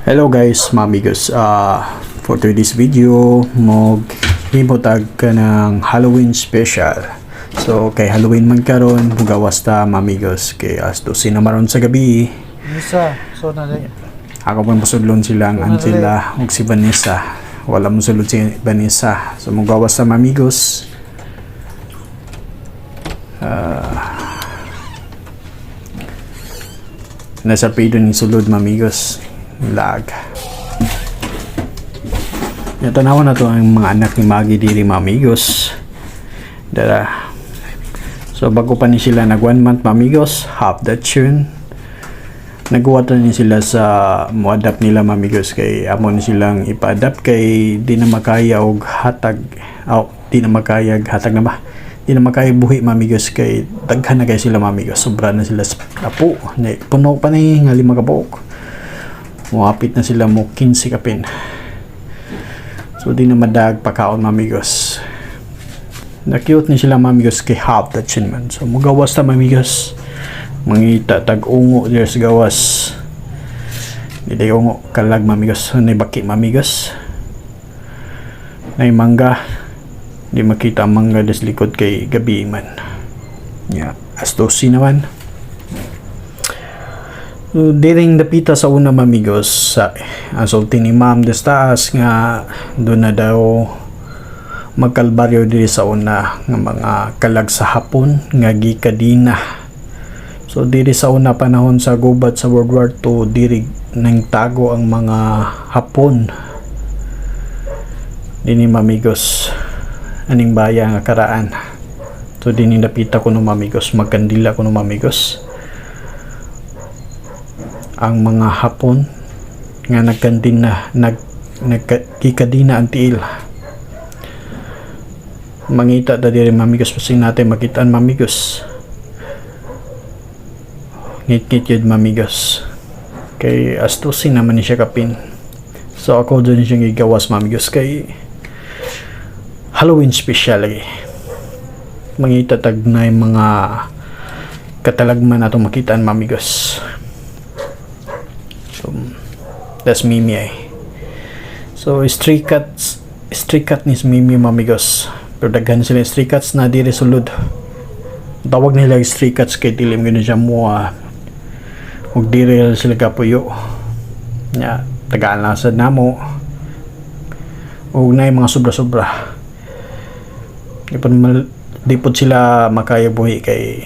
Hello guys, mga amigos. For today's video, mag himotag ka ng Halloween special. So, kay Halloween man karon, mugawas ta, mga amigos, kay as 12 na maron sa gabi. Misa, so na rin. Ako pa musudlon silang Angela ug si Vanessa. Wala mo sulod si Vanessa. So, mugawas ta, mga amigos. Nasa pido ni sulod, mga amigos. Lag. Ya, tanawa na to ang mga anak ni Maggie diri, mga amigos. Dara. So bago pa ni sila nag 1 month, mga amigos, half that tune. Nagawa ni sila sa mo-adapt nila, mga amigos, kay amo ni silang ipa-adapt kay di na makaya og hatag, aw, di na makaya og hatag na ba, di na makaya buhi, mga amigos, kay daghan na kay sila, mga amigos, sobra na sila sa apo. Puno pa ni nga 5 ka buok, moapit na sila mo 15 kapin, so di na madag pakaon, mga amigos. Na cute ni sila, mga amigos, kay half that chin man. So mugawas ta, mga amigos, mangita tag ungo diri sa gawas. Di day ungo, kalag, mga amigos. Nay baki, mga amigos, nay mangga. Di makita ang mangga des likod kay gabi man. Yeah, as 12 naman. So, diring dapita sa una, mga amigos, sa ang sulti ni ma'am des taas nga doon na daw magkalbaryo diri sa una nga mga kalag sa Hapon nga gikadina. So diri sa una panahon sa gubat sa World War II, diri nang tago ang mga Hapon. Dinhi, mamigos, aning baya nga karaan. So dinhi napita ko no, mamigos, magkandila ko no, mamigos. Ang mga Hapon nga nagkandina, nagkikadina ang tiil. Mangita ta diri, mamigos, pasing natin makitaan, mamigos. Ngit-ngit yun, mamigos, kay astusin naman ni siya kapin. So ako dun siyang gigawas, mamigos, kay Halloween special lagi. Mangita tag na yung mga katalagman atong makitaan, mamigos. So that's Mimi ay. So stray cats, stray cat ni si Mimi, mamigos, pero daghan sila stray cats na diri sulod. Tawag nila stray cats kay dilim gani siya mo ug diri sila kapuyo nya, tagaan lang sad namo ug naay mga sobra-sobra. Di pod di pod sila makaya buhi kay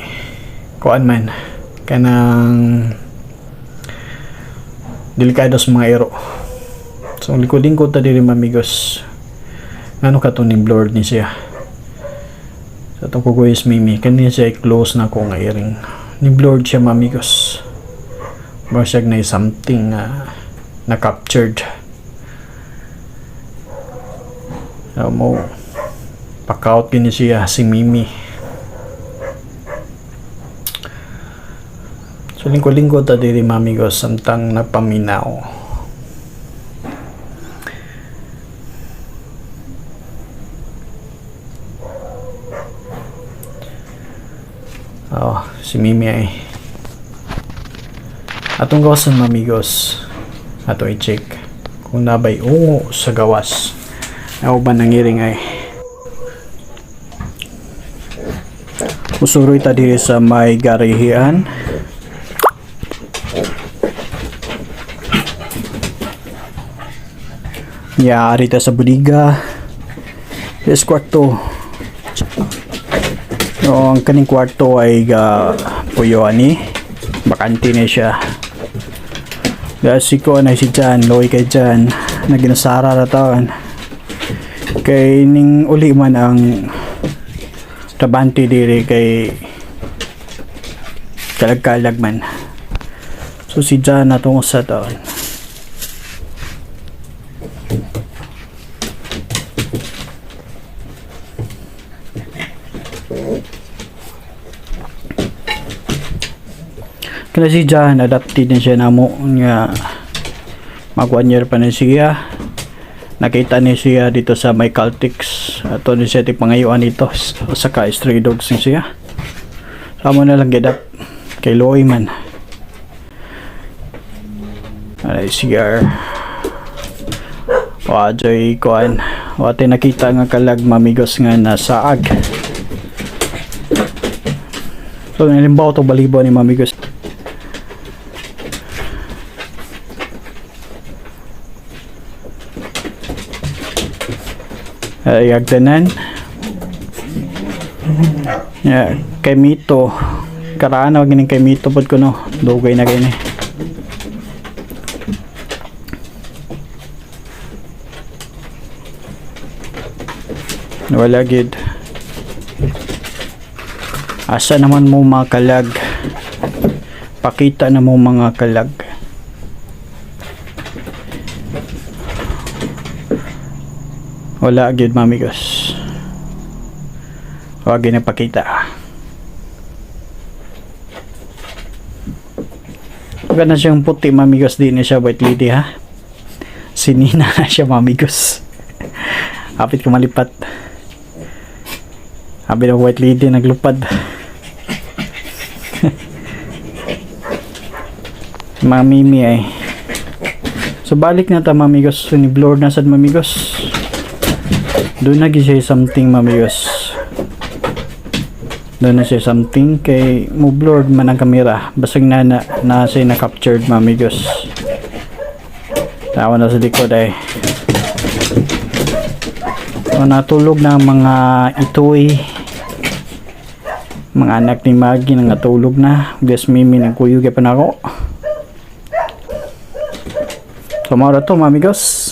kuan man, kanang delikado sa mga ero. So likod-lingkod ta diri, mamigos. Ngano ka to ning blurred ni siya sa itong kuguyos Mimi? Kani siya close na ko nga earring ni blurred siya, mamigos. Ba siya na something na captured. So mo pakaut gini siya si Mimi. So lingko-lingko ta diri, mamigos, samtang nagpaminaw. Oh, si Mimi ay. Atong gawasan, mamigos. Ato i-check kung nabay ungo sa gawas. Ako ba nangiring ay. Usuroy ta diri sa may garihian. Yari ta sa budiga. This kwarto. No, ang kaning kwarto ay puyo ani. Bakante na siya. Dahil si ko na si Jan, loy kay Jan, na ginasara ra taon. Kay ning uli man ang trabante diri kay kalag-kalag man. So si Jan natong sa taon. Kana si Jan, adapted na siya namo nga mag 1 year pa na siya. Nakita ni siya dito sa may Caltex. Ato ni siya pangayuan dito sa ka stray dogs ni siya. Amo na lang gidap kay Loy man. Ay, CR. Wa joy kuan. Wa tay nakita nga kalag, mamigos, nga nasaag. So nilimbaw to balibo ni mamigos. Ay, agdanan. Yeah, kay Mito. Karaan na gining kay Mito pod ko, no. Dugay na kay ni. Wala gid. Asa naman mo mga kalag? Pakita na mo mga kalag. Wala gid, mamigos. Wag na pakita. Wag na siyang puti, mamigos, di na siya white lady, ha. Sinina na siya, mamigos. Hapit ko malipat. Sabi ng white lady, naglupad. Mamimi ay. So balik na ta, mamigos. So, ni blur na sad, mamigos. Doon na siya something, mamigos. Doon na siya something kay mo blurred man ang kamera. Basag na siya na captured, mamigos. Tawa na sa likod ay. So, natulog na ang mga itoy. Mga anak ni Maggie nangatulog na. Bless Mimi, nagkuyog pa na ako. So, mao ra to, mamigos.